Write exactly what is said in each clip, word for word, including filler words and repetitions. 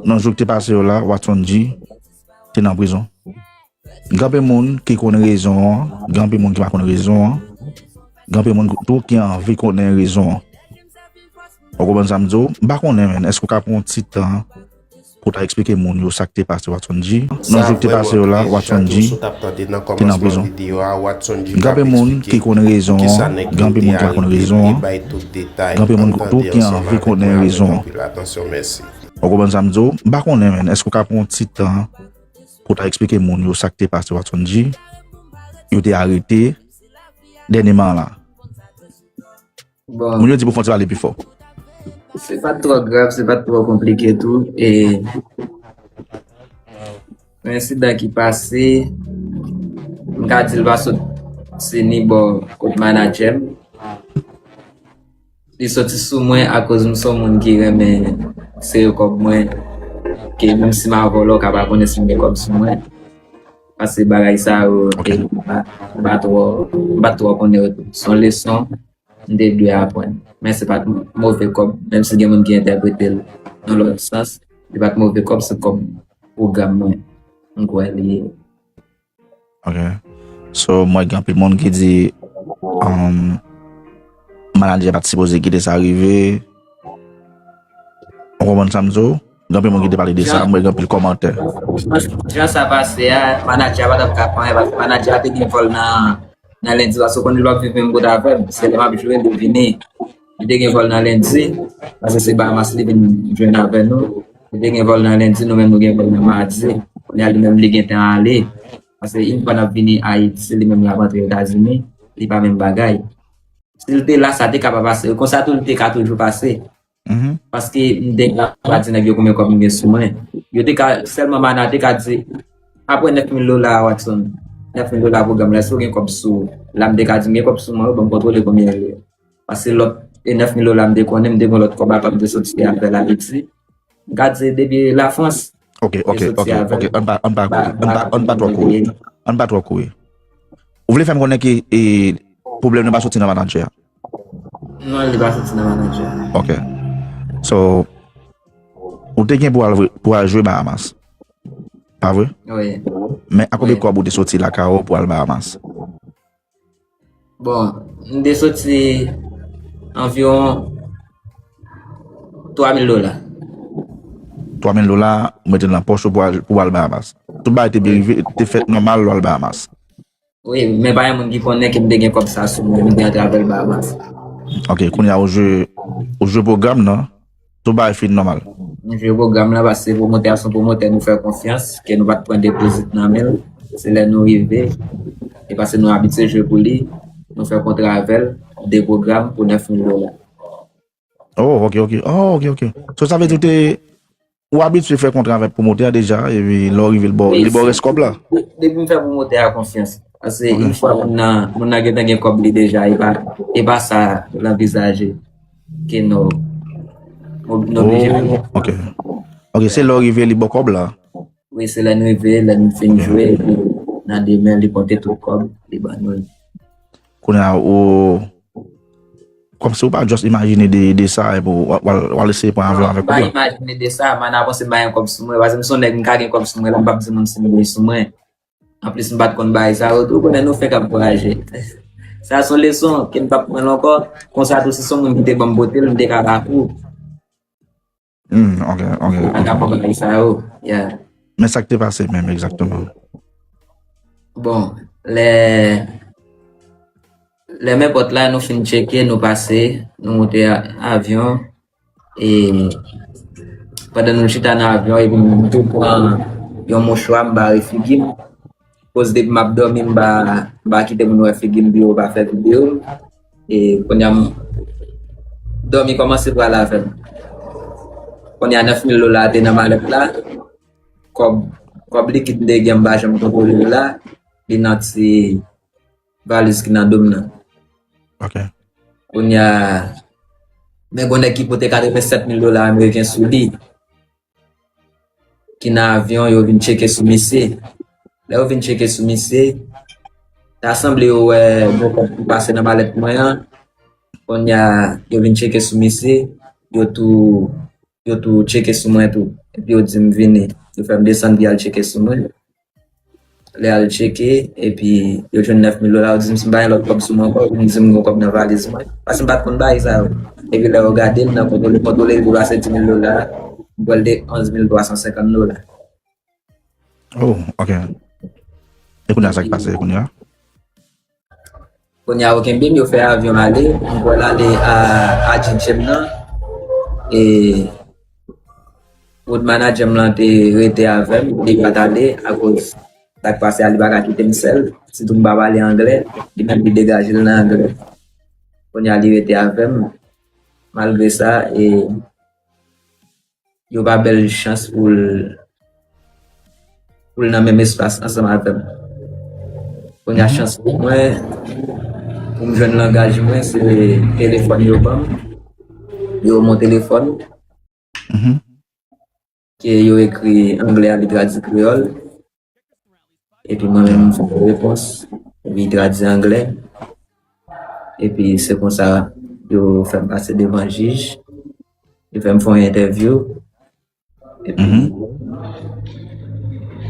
Nan jou ki te pase yo la, Watson G te nan prizon. Gen anpil moun ki konn rezon an, gen anpil moun ki pa konn rezon an, gen anpil moun tou ki anvi konnen rezon an. Ou konprann sa m di w? M pa konnen, menn, èske w ka pran yon ti tan pou w ta eksplike moun yo sa k te pase Watson G? Nan jou ki te pase yo la, Watson G te nan prizon. Gen anpil moun ki konn rezon an, gen anpil moun ki pa konn rezon an, gen anpil moun tou ki anvi konnen rezon an. Ou konprann sa m di w? M pa konnen, menn, èske w ka pran yon ti tan pou w ta eksplike moun yo sa k te pase Watson G? Yo te arete dènyèman la. Bon, moun yo di pou fon ti pale pi fò. Se pa t twò grav, se pa t twò konplike tou. E yon ensidan ki pase, m ka di l pa soti ni bò kot manadjè m. Li soti sou mwen akoz m se yon moun ki renmen sere kòb mwen. Ke menm si m a vòlò, w ka pa konnen si m gen kòb sou mwen. Paske bagay sa yo, m pa, m pa twò, m pa twò konnen yo tou. Se yon leson m te dwe aprann. Men se pa t move kòb, menm si gen moun ki entèprete l nan lòt sans, li pa t move kòb, se kòb pwogram mwen. M kwè li ye. Ok. So, m wè gen anpil moun ki di, um, manadjè pa t sipoze kite sa rive. Ou konprann sa m di w? Gen anpil moun ki te pale de sa, m wè gen anpil kòmantè. Jan sa pase a, manadjè a pa t ap ka fè anyen, paske manadjè a te gen vòl nan, nan lendi, paske w konnen lè w ap viv menm kote avè m, se lè m ap jwe, li vini. Li te gen vòl nan lendi, paske se Bahamas li vin jwenn avè nou. Li te gen vòl nan lendi, nou menm nou gen vòl nan madi. Kounye a li menm li gentan ale. Paske yon fwa n ap vini Ayiti, li menm l ap antre Etazini, li pa menm bagay. Si l te la, sa te ka pa pase. Konsa tou, li te ka toujou pase. Paske m te ka pa di nèg yo konbyen kòb m gen sou mwen. Yo te ka, sèlman Mana te ka di, apre nèf mil dola a, Watson, nèf mil dola pwogram la, èske w gen kòb sou ou? La, m te ka di, m gen kòb sou mwen, wi, ban m kontwole konbyen l ye. Paske lòt, e nèf mil dola m te konnen, m te gen lòt kòb ankò m te soti avè l Ayiti. M ka di depi Lafrans. Ok, ok, ok, ok. Ann pa, ann pa kouri. Ann pa, ann pa twò kouri. Ann pa twò kouri. Ou vle fè m konnen ke, e, pwoblèm nan pa soti nan manadjè a? Non, li pa soti nan manadjè a. Ok. So, ou te gen pou al, pou al jwe Bahamas. Pa vre? Wi. Men a konbyen kòb ou te soti lakay ou pou al Bahamas? Bon, m te soti anviwon twa mil dola. Twa mil dola, ou mete nan pòch ou pou al, pou al Bahamas. Tout bagay te byen rive, te fèt nòmal lè w al Bahamas. Wi, men pa gen moun ki konnen ke m te gen kòb sa sou mwen, m te antre avè l Bahamas. Ok, kounye a ou jwe, ou jwe pwogram nan, tout bagay fin nòmal. M jwe pwogram nan paske pwomotè a se yon pwomotè nou fè konfyans, ke nou pa t pran depozit nan men l. Se lè nou rive, e paske nou abitye jwe pou li, nou fè kontra avè l, de pwogram pou nèf mil dola. Oh, ok, ok. Oh, ok, ok. So, sa vle di ou te, ou abitye fè kontra avèk pwomotè a deja, epi lè w rive, li ba w, li ba w rès kòb la? Depi m fè pwomotè a konfyans. Paske yon fwa moun nan, moun nan gentan gen kòb li deja, e pa, e pa sa l anvizaje ke nou, nou, nou oblije fè. Oh, ok. Ok, se lè w rive, li ba w kòb la? Wi, se lè n rive, lè n fin jwe, epi nan demen, li konte tout kòb, li ban nou l. Kounye a, ou, kòmsi ou pa just imajine de, de sa, epi w, w al, w al eseye pran avyon avèk kòb la? Non, m pa imajine de sa, man, avanse m pa gen kòb sou mwen, paske m se yon nèg, m ka gen kòb sou mwen, la, m p ap di moun si m gen sou mwen. Anplis, m pa t konn bagay sa yo tou, konnen nou fenk ap vwayaje. Sa se yon leson ke m p ap pran l ankò. Konsa tou, si se yon moun ki te ban m pote l, m te ka pa kou. Hmm, ok, ok, ok. M pa ka pran bagay sa yo, yeah. Men sa k te pase menm, egzakteman? Bon, lè, lè men pòt la, nou fin tcheke, nou pase, nou monte a-, avyon. E pandan nou chita nan avyon, epi m tou pran yon mouchwa, m bare figi m. Koz depi m ap dòmi, m pa, m pa kite moun wè figi m, pou yo pa fè videyo m. E kounye a, m dòmi kòmanse pral avè m. Kounye a, nèf mil dola te nan malèt la. Kòb, kòb likid m te gen, m pa janm kontwole l la. Li nan ti valiz ki nan do m nan. Ok. Kounye a, men gon nèg ki pote katrevennsèt mil dola ameriken sou li, ki nan avyon, yo vin tcheke sou misye. Lè yo vin tcheke sou misye, ta sanble yo wè gon kòb ki pase nan malèt mwen an. Kounye a, yo vin tcheke sou misye, yo tou, yo tou tcheke sou mwen tou. Epi yo di m vini. Yo fè m desann pou y al tcheke sou mwen. Lè y al tcheke, epi yo jwenn nèf mil dola, yo di m si m pa gen lòt kòb sou mwen ankò, yo di m gen yon kòb nan valiz mwen. Paske m pa t konn bagay sa yo. Epi lè yo gade l nan kontwole, kontwole l, li pase di mil dola, m pral de onz mil twa san senkant dola. Oh, ok. E kounye a sa k pase kounye a? Kounye a yo kenbe m, yo fè avyon ale, m pral ale a, a G G M nan. E road manager m lan te rete avè m, li pa t ale akoz sa k pase a, li pa ka kite m sèl. Sitou m pa pale anglè, li menm li degaje l nan anglè. Kounye a li rete avè m, malgre sa, e yo pa ba l chans pou l pou l nan menm espas ansanm avè m. Kounye a chans pou mwen, pou m jwenn langaj mwen, se telefòn yo ban m. Yo ban m yon telefòn ke yo ekri anglè a, li tradui kreyòl. Epi mwen menm, m fè yon repons, epi li tradui anglè. Epi se konsa yo fè m pase devan jij. Yo fè m fè yon entèvyou. Epi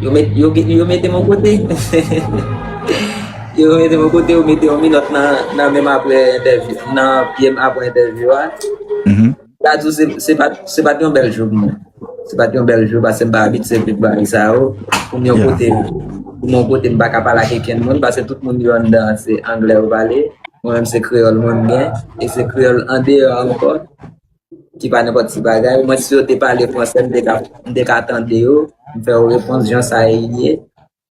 yo met yo yo mete m yon kote. Yo mete m yon kote, yo mete yon minòt nan nan men m apre entèvyou, nan pye m apre entèvyou a. Sa di w se se pa se pa t yon bèl jou pou mwen. Se pa t yon bèl jou paske m pa abitye viv bagay sa yo. Pou m yon kote pou m yon kote m pa ka pale ak okenn moun paske tout moun yo anndan an se anglè yo pale. Mwen menm se kreyòl mwen m gen e se kreyòl andeyò a ankò. Ki pa nenpòt ti bagay. Omwen si yo te pale fransè, m te ka, m te ka tande yo, m fè yo repons jan sa ye.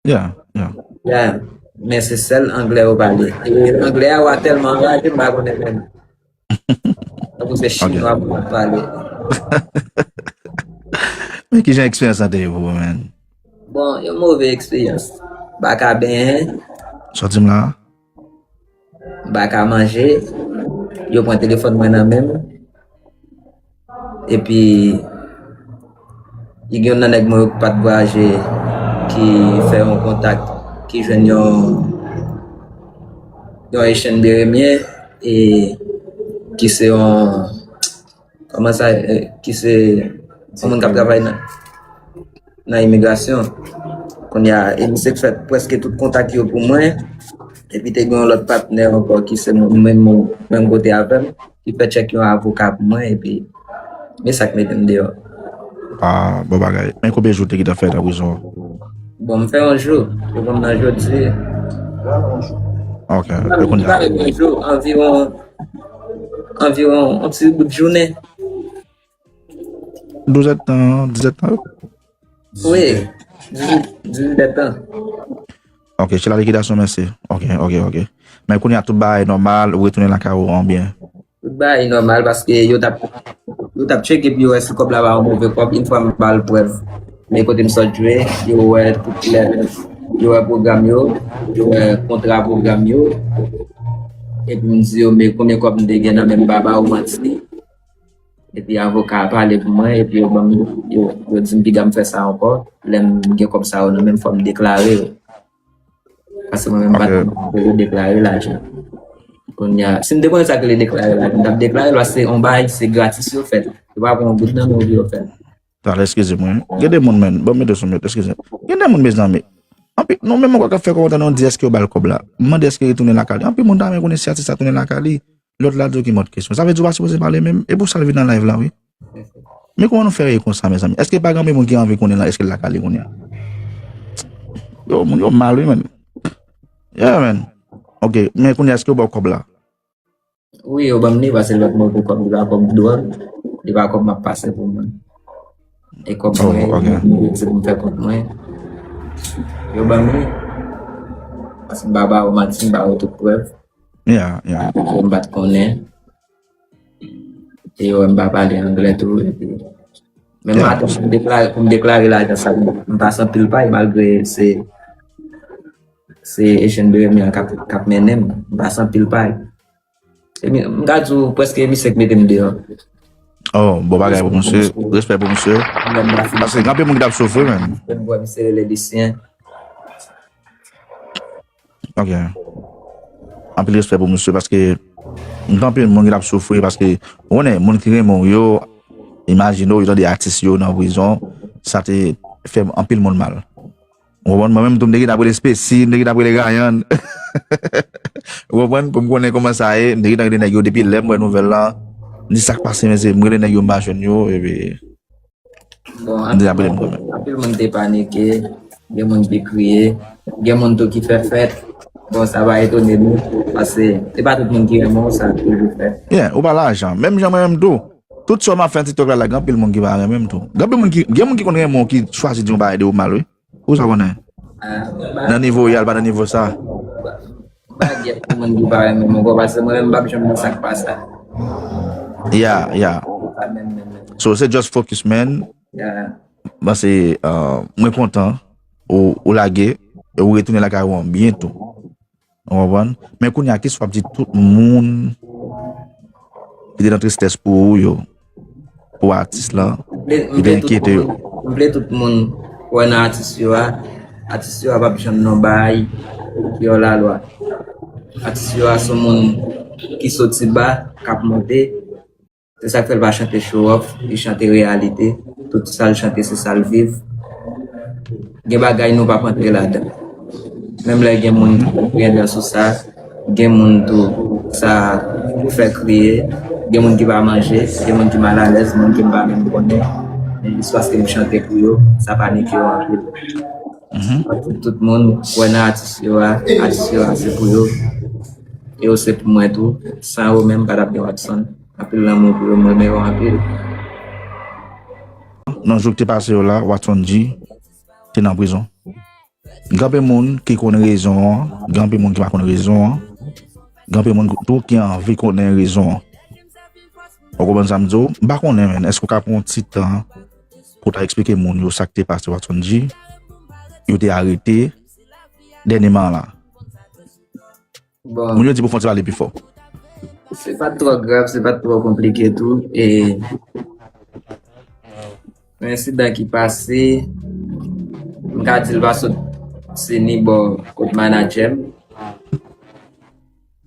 Yeah, yeah. Yeah. Men se sèl anglè yo pale. E anglè a wa tèlman anraje, m pa konnen menm. Tankou se chinwa pou mwen pale. Men ki jan eksperyans lan te ye pou ou, man? Bon, yon move eksperyans. M pa ka benyen. Sa w di m la a? M pa ka manje, yo pran telefòn mwen nan men m. Epi, li gen youn nan nèg mwen yo ki pa t vwayaje, ki fè yon kontak, ki jwenn yon, yon Echenn Beremyen, e ki se yon, kòman sa, e, ki se yon moun k ap travay nan, nan imigrasyon. Kounye a, e misye k fè prèske tout kontak yo pou mwen. Epi te gen yon lòt patnè ankò ki se moun menm, menm kote avè m, ki fè tchèk yon avoka pou mwen, epi men sa k mete m deyò. Ah, bon bagay. Men konbyen jou w te gentan fè nan prizon an? Bon, m fè yon jou. Yo pran m nan jodi. Ok. E kounye a? Yon jou, anviwon, anviwon, yon ti bout jounen. Douz èdtan, diz èdtan? Wi, dizuit, dizuit èdtan. Ok, se la likidasyon, mèsi. Ok, ok, ok. Men kounye a tout bagay nòmal, ou retounen lakay ou an byen. Tout bagay nòmal paske yo t ap yo t ap tcheke pou yo wè si kòb la pa yon move kòb. Yon fwa m ba l prèv men kote m sot jwe, yo wè tout lè, yo wè pwogram yo, yo wè kontra pwogram yo. Epi m di yo men konbyen kòb m te gen nan men m, m pa ba yo manti. Epi avoka a pale pou mwen, epi yo ban m, yo, yo di m piga m fè sa ankò. Lè m gen kòb sa yo nan men m, fò m deklare yo. Paske mwen menm m pa t konn sa k rele deklare lajan. Kounye a, si m te konnen sa k rele deklare lajan, m t ap deklare l paske se yon bagay, se gratis yo fè l. Yo pa pran yon goud nan men w pou yo fè l. Tande, eskize mwen. Gen de moun, men, ban m mete sou mute, eskize. Gen de moun, mezanmi. Anpi, nou menm ankò k ap fè kòmantè, nou di èske yo ba l kòb la. M mande èske li tounen lakay li. Anpi, moun ta renmen konnen si atis la tounen lakay li. Lòt la di w ki mòd kesyon. Sa vle di w pa sipoze pale menm. E pou sa l vin nan live la, wi. Men kòman nou fè ye konsa, mezanmi? Èske pa gen anpil moun ki anvi konnen la, èske l lakay li kounye a? Yo, moun yo mal, wi, men. Yeah, men. Ok, men kounye a, èske yo ba w kòb la? Wi, yo ban m li, paske lòt move kòb, li pa kòb dwòg, li pa kòb m ap pase pou mwen. E kòb mwen, yo di pou m fè kont mwen. Yo ban m li. Paske m pa ba yo manti, m ba yo tout prèv. Yeah, yeah. M pa t konnen. E yo wè m pa pale anglè tou. Epi, men maten, pou m deklare, pou m deklare lajan sa, m pase anpil pay, malgre se, se Echenn Beremyan k ap, k ap mennen m. M pase anpil pay. E m, m ka di w, prèske misye k mete m deyò. Oh, bon bagay pou misye. Respè pou misye. Paske gen anpil moun ki t ap soufri, men. Mwen wè misye rele Lisyen. Ok. Anpil respè pou misye, paske gen anpil moun ki t ap soufri, paske, ou konnen, moun ki renmen w yo, imajine w, yo tande atis yo nan prizon, Sa te fè anpil moun mal. Ou konprann? Mwen menm tou, m te gentan ap rele Spesi, m te gentan ap rele Ryan. Ou konprann? Pou m konnen kòman sa ye, m te gentan rele nèg yo depi lè m wè nouvèl la. M di sa k pase, mesye, m rele nèg yo, m pa jwenn yo, epi Bon, m te ap rele m kanmenm. Anpil moun te panike, gen moun ki kriye, gen moun tou ki fè fèt. Bon, sa pa etone nou, paske se pa tout moun ki renmen w, sa toujou fèt. Yeah, ou pa lajan. Menm jan mwen menm tou. Tout sa m ap fè nan TikTok la, la, gen anpil moun ki pa renmen m tou. Gen anpil moun ki, gen moun ki konn renmen w ki chwazi di yon bagay de ou mal, wi. Ou sa konnen? Nan nivo yal, pa nan nivo sa. M pa gen moun ki pa renmen m ankò, paske mwen menm m p ap janm nan sa k pa sa. Yeah, yeah. So se just focus, man. Paske mwen kontan ou, ou lage e ou retounen lakay ou an byento. Ou konprann? Men kounye a, kisa w ap di tout moun ki te nan tristès pou ou yo, pou atis la, ki te enkyete yo? M vle tout moun wè nan atis yo a, atis yo a p ap janm nan bagay ki hors la loi. Atis yo a se moun ki soti ba, k ap monte. Se sa k fè l pa chante show off, li chante reyalite. Tout sa l chante se sa l viv. Gen bagay nou p ap antre ladan. Menm lè gen moun ki pran dan sou sa, gen moun tou sa fè kriye, gen moun ki pa manje, gen moun ki malalèz, moun ke m pa menm konnen. Men jis paske m chante pou yo, sa panike yo anpil. Tout moun kwè nan atis yo a, atis yo a se pou yo. E yo se pou mwen tou. San yo menm pa t ap gen Watson. Anpil lanmou pou yo, m renmen yo anpil. Nan jou ki te pase yo la, Watson G te nan prizon. Gen anpil moun ki konn rezon an, gen anpil moun ki pa konn rezon an, gen anpil moun tou ki anvi konnen rezon an. Ou konprann sa m di w? M pa konnen, men èske w ka pran yon ti tan pou w ta eksplike moun yo sa k te pase Watson G? Yo te arete dènyèman la. Bon. Moun yo di pou fon ti pale pi fò. Se pa t twò grav, se pa t twò konplike tou. E yon ensidan ki pase, m ka di l pa soti ni bò kot manadjè m.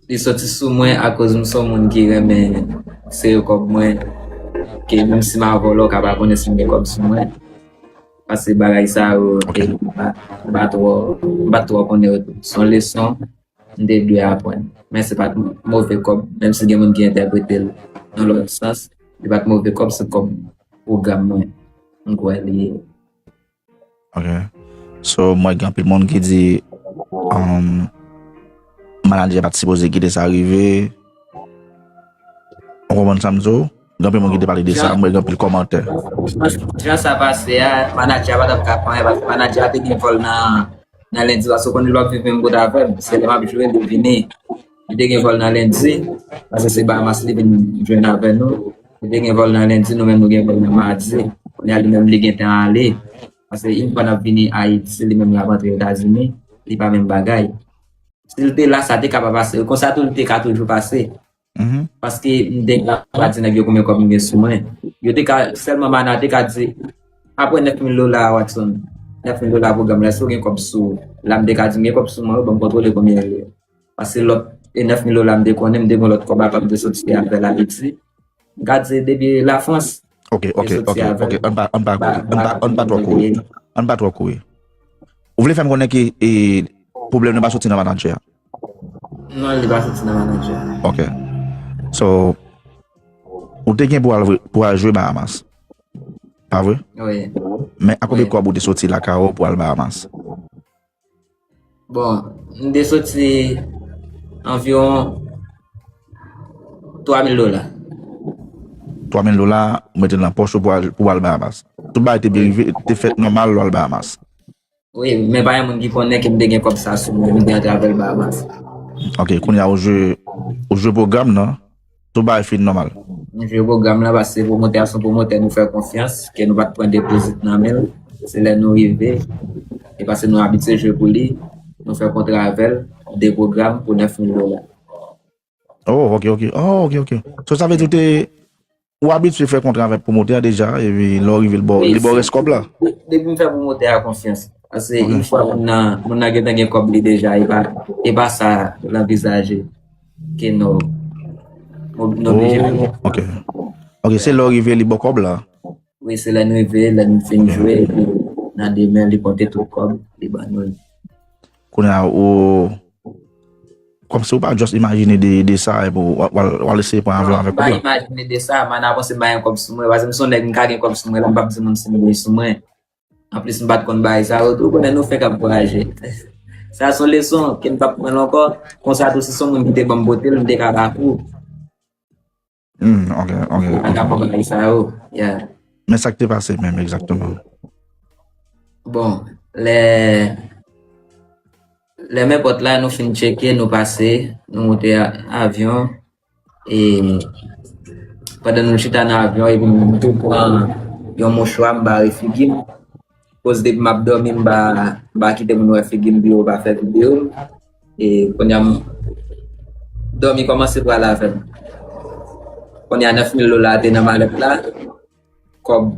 Li soti sou mwen akoz m se yon moun ki renmen sere kòb mwen. Ke menm si m a vòlò, w ka pa konnen si m gen kòb sou mwen. Paske bagay sa yo, m pa, m pa twò, m pa twò konnen yo tou. Se yon leson m te dwe aprann. Men se pa t move kòb, menm si gen moun ki entèprete l nan lòt sans, li pa t move kòb, se kòb pwogram mwen. M kwè li ye. Ok. So, m wè gen anpil moun ki di um, manadjè pa t sipoze kite sa rive. Ou konprann sa m di w? Gen anpil moun ki te pale de sa, m wè gen anpil kòmantè. Jan sa pase a, manadjè a pa t ap ka fè anyen, paske manadjè a te gen vòl nan, nan lendi, paske w konnen lè w ap viv menm kote avè m, se lè m ap jwe, li vini. Li te gen vòl nan lendi, paske se Bahamas li vin jwenn avè nou. Li te gen vòl nan lendi, nou menm nou gen vòl nan madi. Kounye a li menm li gentan ale. Paske yon fwa n ap vini Ayiti, li menm l ap antre Etazini, li pa menm bagay. Si l te la, sa te ka pa pase. Konsa tou li te ka toujou pase. Paske m te ka pa di nèg yo konbyen kòb m gen sou mwen. Yo te ka, sèlman Mana te ka di, apre nèf mil dola Watson, nèf mil dola pwogram la, èske w gen kòb sou ou? La m te ka di m gen kòb sou mwen wi, ban m kontwole konbyen l ye. Paske lòt, e nèf mil dola m te konnen, m te gen lòt kòb ankò m te soti avè l Ayiti. M ka di depi Lafrans. Ok, ok, ok, ok. Ann pa, ann pa kouri. Ann pa, ann pa twò kouri. Ann pa twò kouri. Ou vle fè m konnen ke e, pwoblèm nan pa soti nan manadjè a? Non, li pa soti nan manadjè a. Ok. So, ou te gen pou al, pou al jwe Bahamas. Pa vre? Wi. Men a konbyen kòb ou te soti lakay ou pou al Bahamas? Bon, m te soti anviwon twa mil dola. Twa mil dola, ou mete l nan pòch ou pou al, pou al Bahamas. Tout bagay te byen rive, te fèt nòmal lè w al Bahamas. Wi, men pa gen moun ki konnen ke m te gen kòb sa sou mwen, m te antre avè l Bahamas. Ok, kounye a ou jwe, ou jwe pwogram nan, tout bagay fin nòmal. M jwe pwogram nan paske pwomotè a se yon pwomotè nou fè konfyans, ke nou pa t pran depozit nan men l. Se lè nou rive, e paske nou abitye jwe pou li, nou fè kontra avè l, de pwogram pou nèf mil dola. Oh, ok, ok. Oh, ok, ok. So, sa vle di ou te, ou abitye fè kontra avèk pwomotè a deja, epi lè w rive, li ba w, li ba w rès kòb la? Depi m fè pwomotè a konfyans. Paske yon fwa moun nan, moun nan gentan gen kòb li deja, e pa, e pa sa l anvizaje. Ke nou, nou, nou oblije fè. Oh, ok. Ok, se lè w rive, li ba w kòb la? Apre se lè n rive, lè n fin jwe, epi nan demen, li pote tout kòb, li ban nou. Kounye a, ou, kòmsi ou pa just imajine de, de sa, epi w, w, w al eseye pran avyon avèk kòb la. Non, m pa imajine de sa, man, avanse m pa gen kòb sou mwen, paske m se yon nèg, m ka gen kòb sou mwen, la, m p ap di moun si m gen sou mwen. Anplis, m pa t konn bagay sa yo tou, konnen nou fenk ap vwayaje. Sa se yon leson ke m p ap pran l ankò. Konsa tou, si se yon moun ki te ban m pote l, m te ka ba kou. Hmm, ok, ok, ok. An rapò bagay sa yo, yeah. Men sa k te pase menm, egzakteman? Bon, lè, lè men pòt la, nou fin tcheke, nou pase, nou monte a, avyon. E pandan nou chita nan avyon, epi m tou pran yon mouchwa, m bare figi m. Koz depi m ap dòmi, m pa, m pa kite moun wè figi m pou yo pa fè videyo m. E kounye a, m dòmi kòmanse pral avè m. Kounye a, nèf mil dola te nan malèt la. Kòb,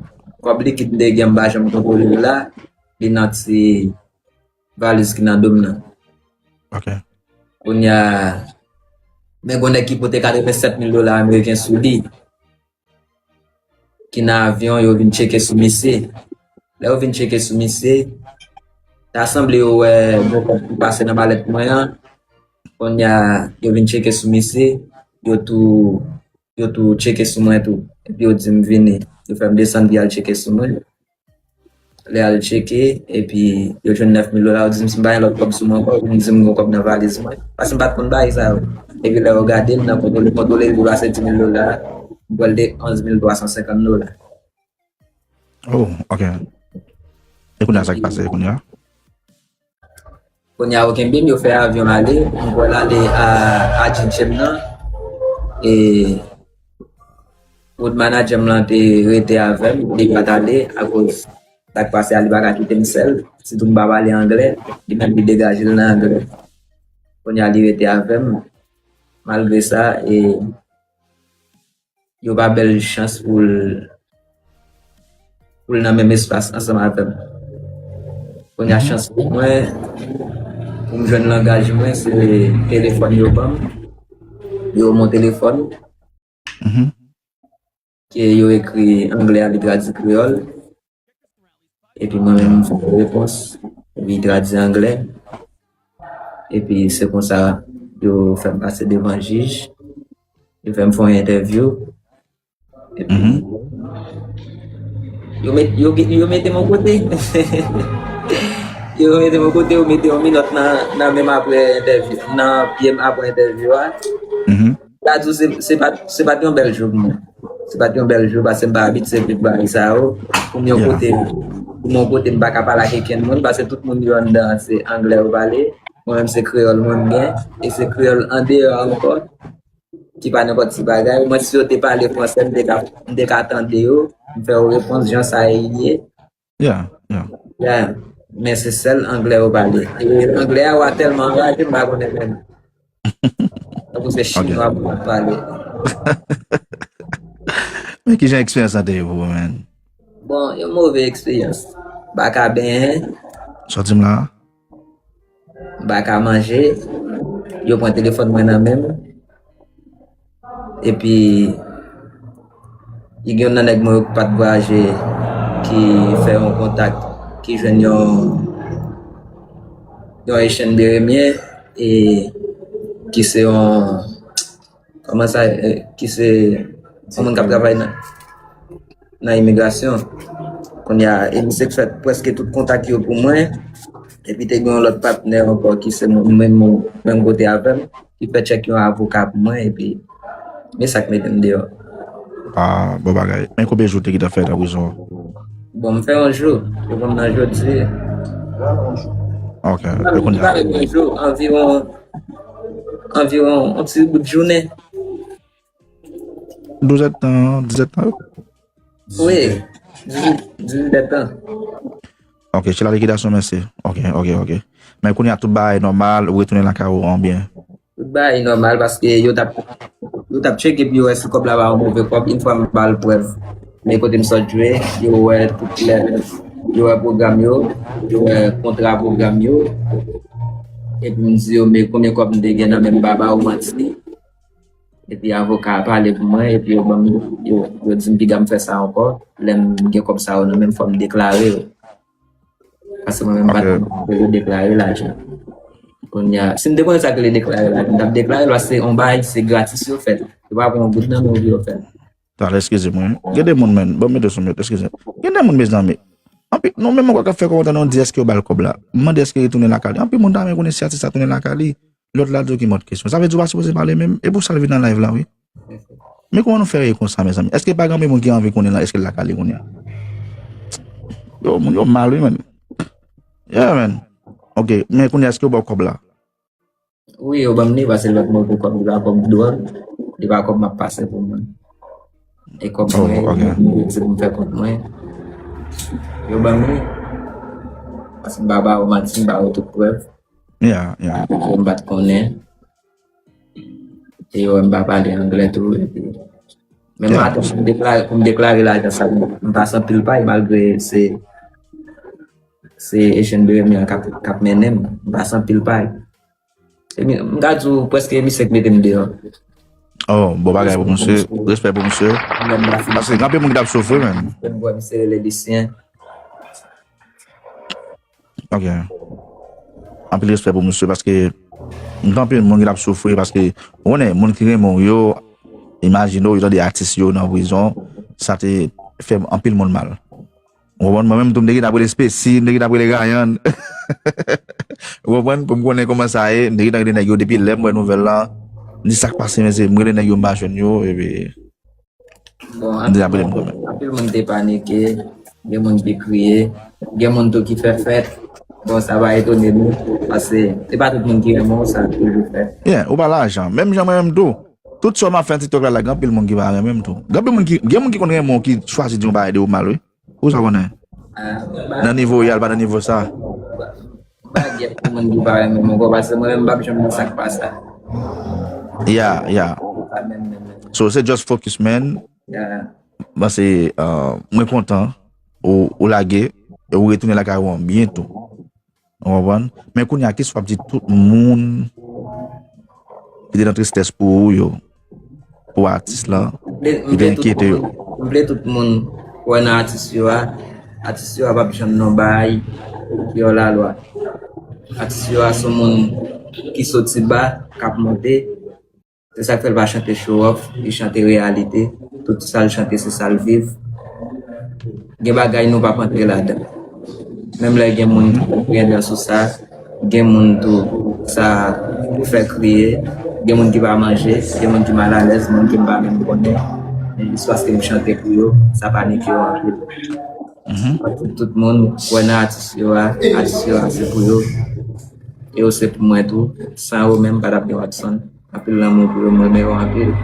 kòb likid m te gen, m pa janm kontwole l la. Li nan ti valiz ki nan do m nan. Ok. Kounye a, men gon nèg ki pote katrevennsèt mil dola ameriken sou li, ki nan avyon, yo vin tcheke sou misye. Lè yo vin tcheke sou misye, ta sanble yo wè gon kòb ki pase nan malèt mwen an. Kounye a, yo vin tcheke sou misye, yo tou, yo tou tcheke sou mwen tou. Epi yo di m vini. Yo fè m desann pou y al tcheke sou mwen. Lè al tcheke, epi yo jwenn nèf mil dola, yo di m si m pa gen lòt kòb sou mwen ankò, yo vin di m gon kòb nan valiz mwen. Paske m pa t konn bagay sa yo. Epi lè yo gade m nan kontwole, kontwole, li pase dis mil dola, m pral de onz mil twa san senkant dola. Oh, ok. E kounye a, sa k pase kounye a? Kounye a, yo kenbe m, yo fè avyon ale, m pral ale a, a D J m nan. E road manager m lan te rete avè m, li pa t ale, akoz sa k pase a, li pa ka kite m sèl. Sitou m pa pale anglè, li menm li degaje l nan anglè. Kounye a, li rete avè m. Malgre sa, e, yo pa ba l chans pou l, pou l nan menm espas ansanm avè m. Kounye a, chans pou mwen, pou m jwenn langaj mwen, se telefòn yo ban m. Yo ban m yon telefòn. Mhm. Ke yo ekri anglè a, li tradui kreyòl. Epi mwen menm, m fè repons. Epi li tradui anglè. Epi se konsa, yo fè m pase devan jij. Yo fè m fè yon entèvyou. Epi, mhm, yo met, yo, yo mete m yon kote. Yo mete m yon kote, yo mete yon minòt nan, nan men m apre entèvyou, nan pye m apre entèvyou a. Mhm. Sa di w, se, se pa, se pa t yon bèl jou pou mwen. Se pa t yon bèl jou, paske m pa abitye viv bagay sa yo. Pou m yon, yeah, kote, pou m yon kote, m pa ka pale ak okenn moun, paske tout moun yo anndan an, se anglè yo pale. Mwen menm, se kreyòl mwen m gen, e se kreyòl andeyò a ankò, ki pa nenpòt ti bagay. Omwen, si yo te pale fransè, m te ka, m te ka tande yo, m fè yo repons jan sa ye. Yeah, yeah. Yeah. Men se sèl anglè yo pale. E anglè a, wa tèlman anraje, m pa konnen menm. Tankou se, ok, chinwa pou w ap pale. Men kijan eksperyans lan te ye pou ou, man? Bon, yon move eksperyans. M pa ka benyen. Sa w di m la? M pa ka manje. Yo pran telefòn mwen nan men m. Epi, gen youn nan nèg mwen yo ki pa t vwayaje, ki fè yon kontak, ki jwenn yon, yon Echenn Beremyen, e ki se yon, kòman sa, e, ki se yon moun k ap travay nan, nan imigrasyon. Kounye a, e misye k fè prèske tout kontak yo pou mwen. Epi te gen yon lòt patnè ankò ki se moun menm, menm kote avè m, ki fè tchèk yon avoka pou mwen, epi men sa k mete m deyò. Ah, bon bagay. Men konbyen jou w te gentan fè nan prizon an? Bon, m fè yon jou. Yo pran m nan jodi. Ok. E kounye a? Yon jou, anviwon, anviwon yon ti bout jounen. Douz èdtan, diz èdtan? Wi, dizuit, dizuit èdtan. Ok, se la likidasyon, mesye. Ok, ok, ok. Men kounye a tout bagay nòmal, ou retounen lakay ou an byen? Tout bagay nòmal paske yo t ap, yo t ap tcheke pou yo wè si kòb la pa yon move kòb. Yon fwa m ba l prèv, men kote m sot jwe, yo wè tout lè, yo wè pwogram yo, yo wè kontra pwogram yo. Epi m di yo, men konbyen kòb m te gen nan men m, m pa ba yo manti. Epi avoka a pale pou mwen, epi yo ban m, yo, yo di m piga m fè sa ankò. Lè m gen kòb sa yo nan men m, fò m deklare yo. Paske mwen menm m pa t konn yo deklare lajan. Kounye a, si m te konnen sa k rele deklare lajan, m t ap deklare l, paske se yon bagay, se gratis yo fè l. Yo pa pran yon goud nan men w pou yo fè l. Talè, eskize mwen. Gen de moun, menn. Bon, mete sou mute, eskize. Gen de moun, mezanmi. Anpil, nou menm ankò k ap fè kòmantè, nou di èske yo ba l kòb la. M mande èske li tounen lakay li. Anpil moun ta renmen konnen si atis la tounen lakay li. Lòt la di yo ki mòd kesyon. Sa vle di ou pa sipoze pale menm. E pou sa l vin nan live la, wi. Men kòman nou fè ye konsa, mezanmi? Èske pa gen anpil moun ki anvi konnen la, èske l lakay li kounye a? Yo, moun yo mal, wi, menn. Yeah, menn. Ok, men kounye a, èske yo ba w kòb la? Wi, yo ban m li, paske lòt mwen pou kòb, li pa kòb dwòg, li pa kòb m ap pase pou mwen. E kòb mwen, li di pou m fè kont mwen. Yo ban m li, paske m pa ba yo manti, m ba yo tout prèv. Yeah, yeah. M pa t konnen. E yo wè m pa pale anglè tou, epi men m atann pou m deklare, pou m deklare lajan sa, m pase anpil pay, malgre se, se Echann Beremyan k ap, k ap mennen m, m pase anpil pay. E mi, m ka di w, prèske misye k mete m deyò. Oh, bon bagay pou misye. Respè pou misye. Paske gen anpil moun ki t ap soufri, menn. M wè misye rele Lisyen. Ok. Anpil respè pou misye, paske gen anpil moun ki t ap soufri, paske, ou konnen, moun ki renmen w yo, imajine w, yo tande atis yo nan prizon, sa te fè anpil moun mal. Ou konprann? Mwen menm tou, m te gentan ap rele Spesi, m te gentan ap rele Ryan. Ou konprann? Pou m konnen kòman sa ye, m te gentan rele nèg yo depi lè m wè nouvèl la. M di sa k pase, mesye, m rele nèg yo, m pa jwenn yo, epi Bon, m te ap rele m kanmenm. Anpil moun te panike, gen moun ki kriye, gen moun tou ki fè fèt. Bon, sa pa etone nou, paske se pa tout moun ki renmen w, sa toujou fèt. Yeah, ou pa lajan. Menm jan mwen menm tou. Tout sa m ap fè nan TikTok la, la, gen anpil moun ki pa renmen m tou. Gen anpil moun ki, gen moun ki konn renmen w, ki chwazi di yon bagay de ou mal, wi. Ou sa konnen? Ah, m pa, nan nivo yal, pa nan nivo sa. M pa gen moun ki pa renmen m ankò, paske mwen menm m p ap janm nan sa k pa sa. Yeah, yeah. Pa menm, menm, menm. So, se just focus, man. Yeah. Paske, uh, mwen kontan ou, ou lage, e ou retounen lakay ou an byen tou. Ou konprann? Men kounye a, kisa w ap di tout moun ki te nan tristès pou ou yo, pou atis la, ki te enkyete yo? M vle tout moun kwè nan atis yo a. Atis yo a p ap janm nan bay yo lalwa. Atis yo a se moun ki soti ba, k ap monte. Se sa k fè l pa chante show off, li chante reyalite. Tout sa l chante, se sa l viv. Gen bagay nou p ap antre ladan. Menm lè gen moun ki pran dan sou sa, gen moun tou sa fè kriye, gen moun ki pa manje, gen moun ki malalèz, moun ke m pa menm konnen. Men jis paske m chante pou yo, sa panike yo anpil. Tout, tout moun kwè nan atis yo a, atis yo a se pou yo. E yo se pou mwen tou. San yo menm, pa t ap gen Watson. Anpil lanmou pou yo, m renmen yo anpil.